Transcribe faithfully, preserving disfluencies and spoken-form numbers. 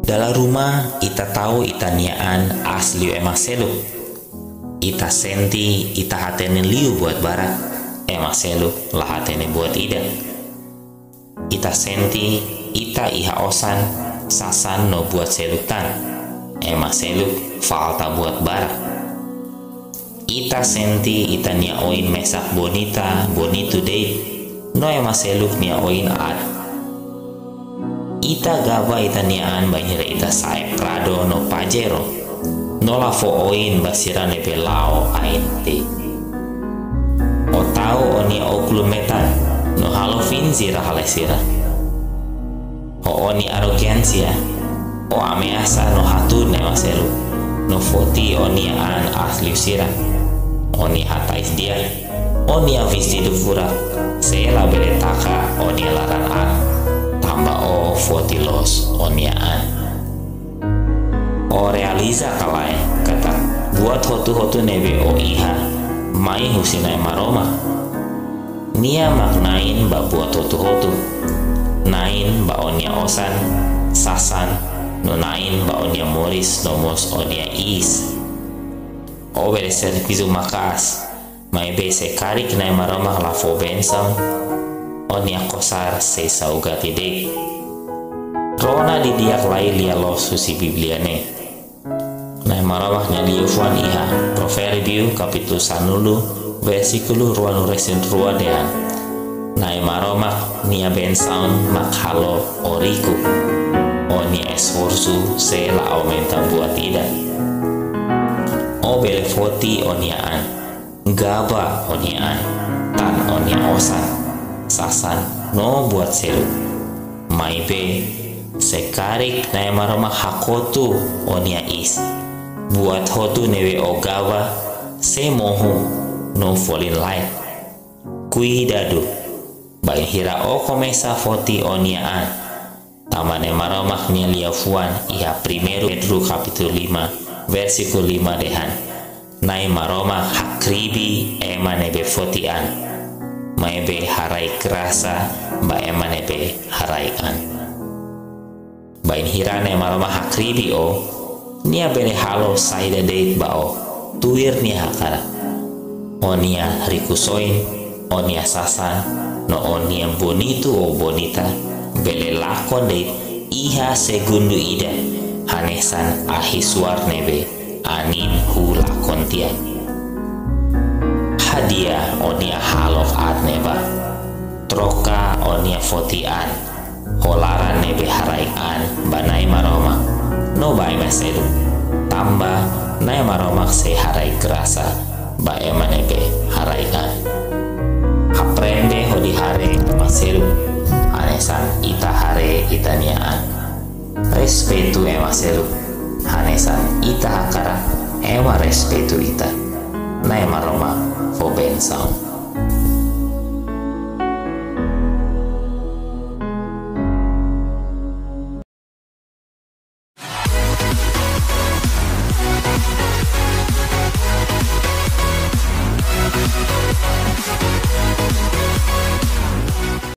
Dala ruma ita tau ita-nia an aas liu ema seluk. Ita sente ita hatene liu buat barak, ema seluk la hatene buat ida. Ita sente ita iha osan, sasán no buat seluk tan, ema seluk falta buat barak. Ita sente ita-nia oin mesak bonita, bonitu de'it, no ema seluk nia oin aat. Ita gaba ita-nia an bainhira ita sa'e Prado no Pajero, no la fó oin ba sira ne'ebé la'o ain de'it. Ó tau ó-nia ókulu metan, no halo finje iha hela sira. Ho ó-nia arrogansia, ó ameasa no hatuur ema seluk, no foti ó-nia an aas liu sira. Ó-nia hatais di'ak, ó-nia vestidu furak, sei la bele taka ó-nia laran aat, tanba ó foti loos ó-nia an. Ó realiza ka lae, katak buat hotu-hotu ne'ebé ó iha, mai husi Na'i Maromak. Nia mak na'in ba buat hotu-hotu. Na'in ba ó-nia osan, sasán, no na'in ba ó-nia moris no mós ó-nia iis. Ó bele servisu maka'as, maibé se karik Na'i Maromak la fó bensaun, ó-nia kosar sei saugati de'it. Rona didi'ak lai lia loos husi Bíblia ne'e. Na'i Maromak nia liafuan iha Provérbiu kapítulu sanulu, versíkulu ruanulu-resin-rua dehan: Na'i Maromak nia bensaun mak halo ó riku. Ó-nia esforsu sei la aumenta buat ida. Ó bele foti ó-nia an, gaba ó-nia an, tan ó-nia osan, sasán no buat seluk. Maibé, se karik Na'i Maromak hakotu ó-nia iis, buat hotu ne'ebé ó gaba sei mohu no folin-laek. Kuidadu, bainhira ó komesa foti ó-nia an. Tanba Na'i Maromak nia liafuan iha Primeiru Pedro kapítulu lima, versíkulu lima dehan: Na'i Maromak hakribi ema ne'ebé foti an, maibé haraik grasa ba ema ne'ebé haraik an. Bainhira Na'i Maromak hakribi ó, nia bele halo saida de'it ba ó, tuir nia hakarak. Ó-nia rikusoin, ó-nia sasán, no ó-nia bonitu ou bonita, bele lakon de'it iha segundu ida, hanesan ahi-suar ne'ebé anin huu lakon tiha. Hadi'a ó-nia hahalok aat ne'ebá. Troka ó-nia foti an ho laran ne'ebé haraik an ba Na'i Maromak no ba ema seluk. Tanba Na'i Maromak sei haraik grasa ba ema ne'ebé haraik an. Aprende hodi haree ema seluk hanesan ita haree ita-nia an. Respeitu ema seluk hanesan ita hakarak ema respeitu ita. Na'i Maromak fó bensaun.